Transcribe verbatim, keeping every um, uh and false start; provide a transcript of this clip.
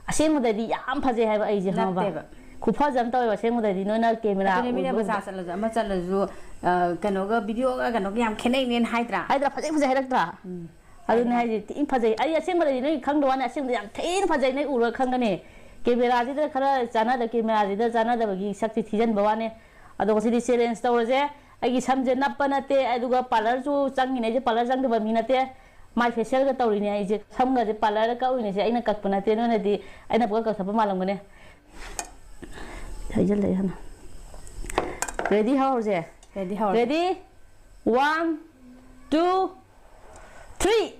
ꯑꯁꯦꯡꯕꯗꯗꯤ ꯌꯥꯝ ꯐꯖꯩ ꯍꯥꯏꯕ ꯑꯩꯁꯦ, ꯈꯪꯉꯕ? ꯅꯠꯇꯦꯕ꯫ ꯈꯨꯐꯖ ꯑꯃ ꯇꯧꯋꯦꯕ ꯑꯁꯦꯡꯕꯗꯗꯤ, ꯅꯣꯏꯅ ꯀꯦꯃꯦꯔꯥ ꯑꯗꯨꯅꯦ, ꯃꯤꯅ ꯎꯕ ꯕꯖꯥꯔ ꯆꯠꯂꯁꯨ, ꯑꯃ ꯆꯠꯂꯁꯨ, ꯑ, ꯀꯩꯅꯣꯒ, ꯚꯤꯗꯤꯑꯣꯒ ꯀꯩꯅꯣꯒ ꯌꯥꯝ ꯈꯦꯠꯅꯩꯅꯦꯅ ꯍꯥꯏꯗ꯭ꯔꯥ? ꯍꯥꯏꯗ꯭ꯔꯥ? ꯐꯖꯩ ꯐꯖꯩ ꯍꯥꯏꯔꯛꯇ꯭ꯔꯥ? ꯑꯗꯨꯅꯦ ꯍꯥꯏꯁꯦ, ꯊꯤꯅ ꯐꯖꯩ꯫ ꯑꯩ ꯑꯁꯦꯡꯕꯗꯗꯤ ꯅꯣꯏ ꯈꯪꯗ ꯋꯥꯅꯤ, ꯑꯁꯦꯡꯕꯗ ꯌꯥꯝ ꯊꯤꯅ ꯐꯖꯩ, ꯅꯣꯏ ꯎꯔꯒ ꯈꯪꯒꯅꯤ꯫ ꯀꯦꯃꯦꯔꯥꯁꯤꯗ ꯈꯔ ꯆꯥꯟꯅꯗ, ꯀꯦꯃꯦꯔꯥꯁꯤꯗ ꯆꯥꯟꯅꯗꯕꯒꯤ ꯁꯛꯁꯤ ꯊꯤꯖꯤꯟꯕ ꯋꯥꯅꯦ꯫ ꯑꯗꯣ ꯉꯁꯤꯗꯤ ꯆꯦꯂꯦꯟꯖ ꯇꯧꯔꯁꯦ꯫ ꯑꯩꯒꯤ ꯁꯝꯁꯦ ꯅꯞꯄ ꯅꯠꯇꯦ, ꯑꯗꯨꯒ ꯄꯥꯔꯂꯔꯁꯨ ꯆꯪꯉꯤꯅꯦ, ꯑꯩꯁꯦ ꯄꯥꯔꯂꯔ ꯆꯪꯗꯕ ꯃꯤ ꯅꯠꯇꯦ꯫ ꯃꯥꯏ ꯐꯦꯁꯤꯌꯦꯜꯒ ꯇꯧꯔꯤꯅꯦ ꯑꯩꯁꯦ꯫ ꯁꯝꯒꯁꯦ ꯄꯥꯔꯂꯔꯗ ꯀꯛꯎꯔꯤꯅꯦꯁꯦ, ꯑꯩꯅ ꯀꯛꯄ ꯅꯠꯇꯦ, ꯅꯣꯏꯅꯗꯤ ꯑꯩꯅ ꯄꯨꯡꯀꯛ ꯀꯛꯊꯠꯄ ꯃꯥꯜꯂꯝꯒꯅꯤ꯫ ꯍꯩꯖꯤꯜꯂꯛꯑꯦ ꯍꯥꯟꯅ꯫ ꯔꯦꯗꯤ ꯍꯧꯔꯁꯦ꯫ ꯔꯦꯗꯤ ꯍꯧꯔꯁꯦ꯫ ꯔꯦꯗꯤ? One, two, three꯫